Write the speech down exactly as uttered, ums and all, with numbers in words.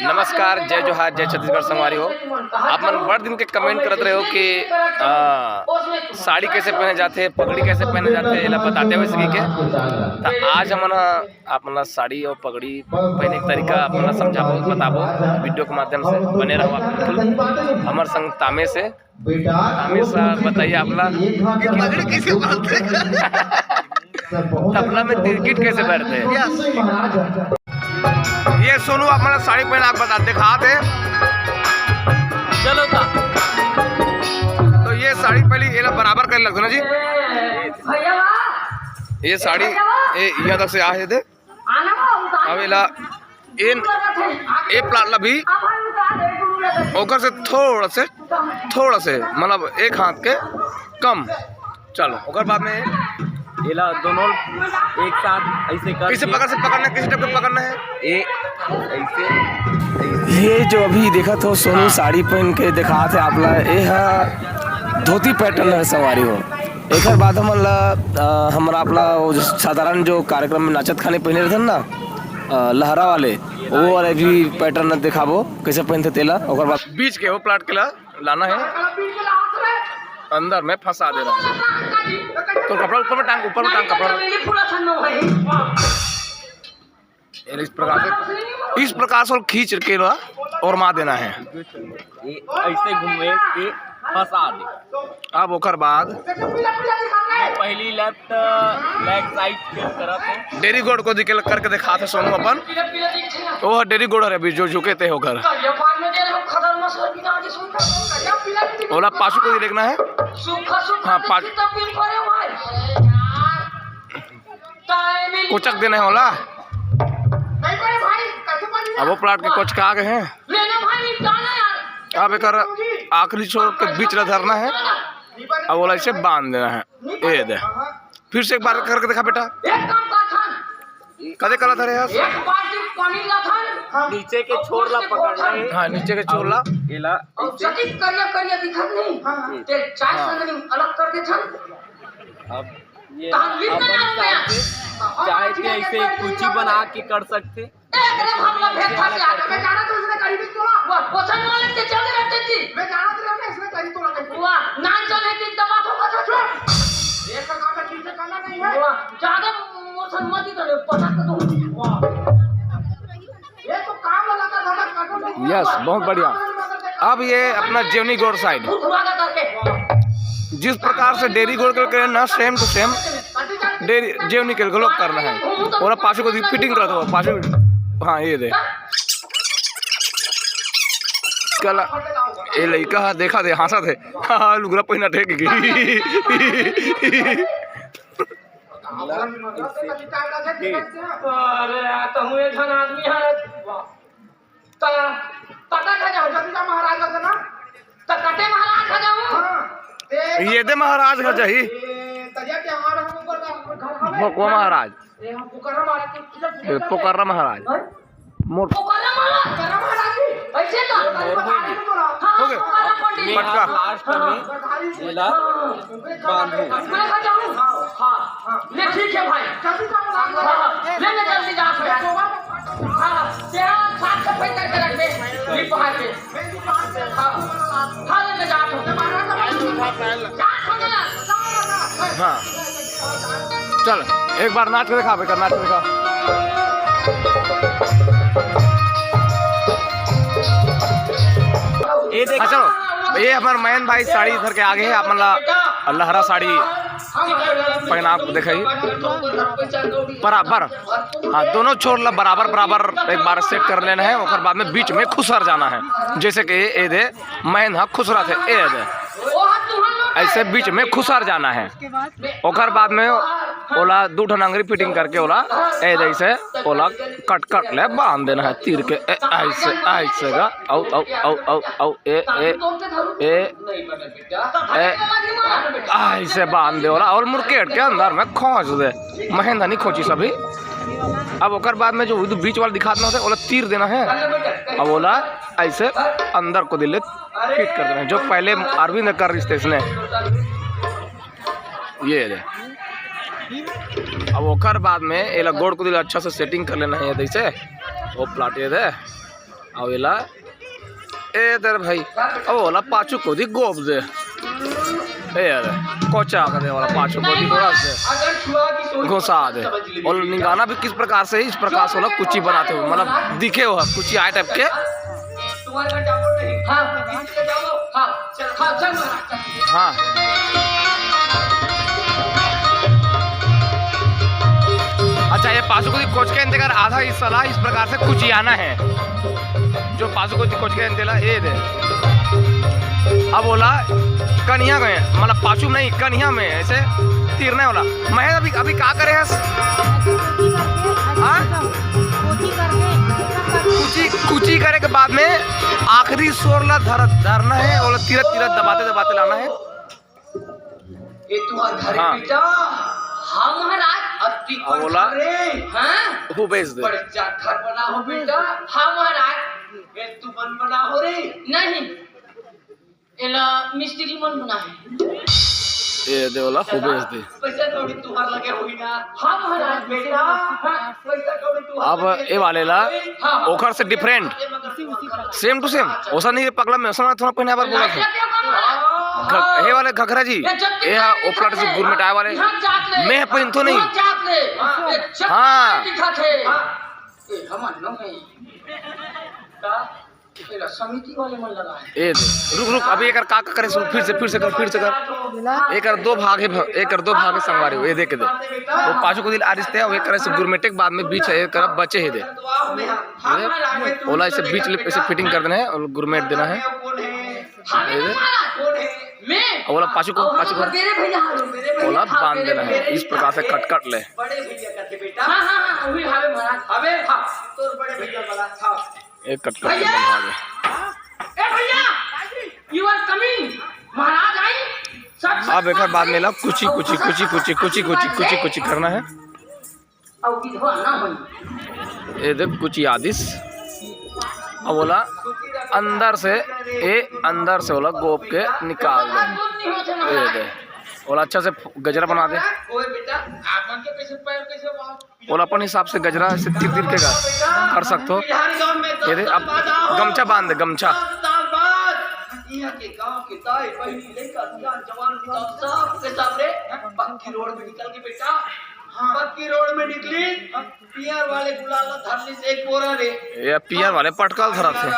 नमस्कार, जय जोहार, जय छत्तीसगढ़ संगवारी हो। आप मन बड़ दिन के कमेंट करत रहे हो कि, आ, साड़ी कैसे पहने जाते, पगड़ी कैसे पहने जाते, एला बताते हुए सभी के। त आज हमन ह आप मन ला साड़ी और पगड़ी पहने के तरीका आप मन ला समझाबो, बताबो वीडियो के माध्यम से। बने रहो आप बिल्कुल हमर संग तामे से। तामे से बताइए आप ला। पगड़ी कैसे बांधते? तबला में तिरकिट कैसे बैठते हैं? ये सोनू आप मन ला साड़ी पहना के बता, दिखा दे। चलो ता। तो ये साड़ी पहली एला बराबर करे लगथे ना जी। ये साड़ी ए, यहाँ तक से आ हे दे। अब एला इन, ए प्लाट ला भी ओकर से थोड़ा से, थोड़ा से, मतलब एक हाथ के कम। चलो, ओकर बाद में एला दोनों एक साथ ऐसे करके किसी प्रकार से पकड़ना है, किसी टाइप का पकड़ना है। ए, ऐसे, ऐसे। ये जो अभी देखत हो सोनू हाँ। साड़ी पहन के दिखात हे आप ला, ए हा धोती पैटर्न है संगवारी हो। एकर बाद हमन ला, अ, हमर आप ला वो जो साधारण जो कार्यक्रम में नाचत खानी पहने रहथन ना, अ, लहरा वाले, वो वाले भी पैटर्न दिखाबो, कैसे पहनथे तेला। ओकर बाद बीच के वो प्लाट के ला लाना है, अंदर में फंसा देना है। तो कपड़ा ऊपर में टांग, ऊपर में टांग कपड़ा। इस प्रकार से, इस प्रकार से खींच के ला ओरमा देना है। ये ऐसे घूमे के फंसा दे। अब ओकर बाद पहली लेफ्ट, लेग साइड के तरफ है। डेरी गोड़ को दिखे करके दिखात हे सोनू अपन। वो डेरी गोड़ हरे अभी जो झुके थे ओकर। ओला पाछू को देखना है। हाँ, पाछ-, कोचक देना है ओला। अब वो प्लाट के कोचका आ गए हैं। अब एकर आखिरी छोर के बीच ला धरना है। अब ओला ऐसे बांध देना है। ये दे, फिर से एक बार करके दिखा बेटा। कदे कला था रे यार? नीचे के छोर ला पकड़ना है। हाँ, नीचे के छोर ला। एला और जटिल करिया करिया दिखत नहीं। हाँ। तेल चाय हाँ। संग नहीं अलग कर देथन। अब ये तहन लिख अपन ना हिसाब से चाहे तो ऐसे कुची बना के कर सकथे। एकदम हम लोग भेद फंस जाते। मैं जाना तो इसने कहीं भी तोड़ा। वाह, पोछन वाले के चल रहे थे जी। मैं जाना तो इसने कहीं तोड़ा नहीं। वाह, नान चले कि दबा दो, बचा छोड़। ये तो काम ठीक से करना नहीं है। वाह, ज्यादा मोशन मत ही करे, पटक दो। वाह। यस, बहुत बढ़िया। अब ये अपना जेवनी गोड़ साइड, जिस प्रकार से डेरी गोड़ के करे ना, सेम टू सेम डेरी जेवनी के लोग करना है। और अब पाछू को फिटिंग कर दो, पाछू। हाँ, ये दे। कला, ये लइका हा, देखा दे, हाँसा दे। हाँ, लुगरा पहिना ठेक गई। अरे यार, तो हूँ एक झन आदमी है। त, त का खा जाओ? जल्दी जा महाराज का ना। त कटे महाराज खा जाओ? हाँ। ये दे महाराज का चाही। ए, तरिया के हमारे हम ऊपर का घर हमें। भोकवा महाराज। ए, हम पुकारा महाराज के पूजा, पूजा ए, करते हैं। पुकारा महाराज। हैं? मोर पुकारा महाराज, पुकारा महाराज जी, ऐसे का? ये मोर होगी। हाँ, हो गया। पुकारा पंडित। पटका। लास्ट में हाँ। ये ला हाँ। बांधू। मैं खा जाऊँ? हाँ, हाँ। ले, ठीक है भाई। हाँ, हाँ। ले, ले, जल्दी जा भाई। हाँ, हाँ। तेरा साफ सफाई करके रख दे। लिपा के। हाँ, हाँ, ले, ले जा तू। जा, जा, जा। हाँ। चल, एक बार नाच के दिखा बेटा, नाच के दिखा। ये देख। हाँ, चलो, ये हमार मैन भाई साड़ी धर के आगे है, आप मन ला लहरा साड़ी पहना के दिखाई। बराबर, हाँ, दोनों छोर ला बराबर बराबर एक बार सेट कर लेना है, ओकर बाद में बीच में खुसर जाना है, जैसे कि ये दे, मैन हा खुसरा थे, ए दे। ऐसे बीच में खुसर जाना है। ओकर बाद में ओला दू ठन अंगरी फिटिंग करके ओला ए दे, ऐसे ओला कट कट ले बांध देना है तीर के। ए, ऐसे, ऐसे गा, औ, औ, ए, ए, ए, ए, ऐसे बांध दे ओला और मुरकेट के अंदर में खोंच दे। महेंद्र नहीं खोची सभी। अब ओकर बाद में जो बीच वाला दिखा देना है, ओला तीर देना है। अब ओला ऐसे अंदर को दिले फिट कर देना है, जो पहले अरविंद कर रही थी इसने। ये दे। अब ओकर बाद में एला गोड़ को दिले अच्छा से सेटिंग कर लेना है, जैसे वो प्लाट ये दे। अउ एला ए दे रे भाई, अब ओला पाछू कोती गोप दे। ए यार, कोचा कर दे वाला पाछू कोती गोप दे। घुसा दे। और निंगाना भी किस प्रकार से, इस प्रकार से ओला कुची बनाते हुए, मतलब दिखे हो कुची आए टाइप के। हाँ। अच्छा, ये पाछू कोती कोच के अंदर आधा हिस्सा ला इस प्रकार से कुचियाना है। जो पाछू कोती कोच के अंदर ला, ये दे। अब ओला कनिहा में, मतलब पाछू में नहीं, कनिहा में ऐसे तीरने वाला। मैं अभी, अभी का करे हस? हाँ? कुची, कुची करे के बाद में आखिरी सोर ला धर, धरना है, ओला तीरत, तीरत, दबाते, दबाते लाना है। ये तुम्हार घर है हाँ। बेटा। हाँ महाराज। अति अब ओला घर रे। हाँ। हूबेस दे। बड़े जा घर बना हो बेटा। हाँ महाराज। ये तू मन बना हो रे। नहीं, एला मिस्त्री मन बना है। ये दे ओला हूबेस दे। पैसा कौड़ी तुम्हार लगे होई ना। हाँ महाराज बेटा। हाँ, पैसा कौड़ी तुम्हार अब लगे ए वाले ला हाँ। ओखर से different। Same to same। ओसा नहीं पगला, मैं ओसा थोड़ा पहने बार बोला था। घ-, हे वाले घघरा जी, ये हा ओपलट से गुरमेटाए वाले। मैं पहिनथो नहीं। हाँ। ए दे, रुक, रुक, अभी एकर का, का करे, सुन, फिर से, फिर से कर, फिर से कर। एकर दो भाग है, भ-, एकर दो भाग है संगवारी हो, ये देख के दे। वो पाछू कोती ला रिश्ते हैं, वो एक तरह से गुरमेटे के बाद में बीच है, एक तरफ बचे है दे। ये दे, ओला ऐसे बीच ले, ऐसे fitting कर देना है और गुरमेट देना है। ये दे, ओला पाछू को, पाछू को, ओला बांध देना है, इस प्रकार से कट कट ले। बड़े भैया करते बेटा। हाँ, हाँ, हाँ, वही हावे महाराज। हावे, हाँ, तोर बड़े भैया वाला, हाँ। एक कट कट के भैया! बंधा दे। ए भैया! You are coming! महाराज आई! सब अब एकर बाद में ला कुची, कुची, कुची, कुची, कुची, कुची, कुची, कुची करना है। अब विधवा ना होई। ये देख कुची आदिस। अब ओला अंदर से, ए अंदर से ओला गोप के निकाल दे। ये दे, ओला अच्छा से गजरा बना दे। ओए बेटा, आपन के कैसे पैर कैसे वहाँ ओला अपन हिसाब से गजरा से तीर तीर के कर, कर सकथो। ये दे, अब गमछा बांध दे, गमछा। दस साल बाद यहाँ के गांव के दाई बहिनी लइका सियान जवान निकाल सबके सामने पक्की रोड में निकल के बेटा, पक्की रोड में निकली, पियर वाले गुलाल धर ली से एक बोरा रे। ये पियर वाले पटकल धरत हे।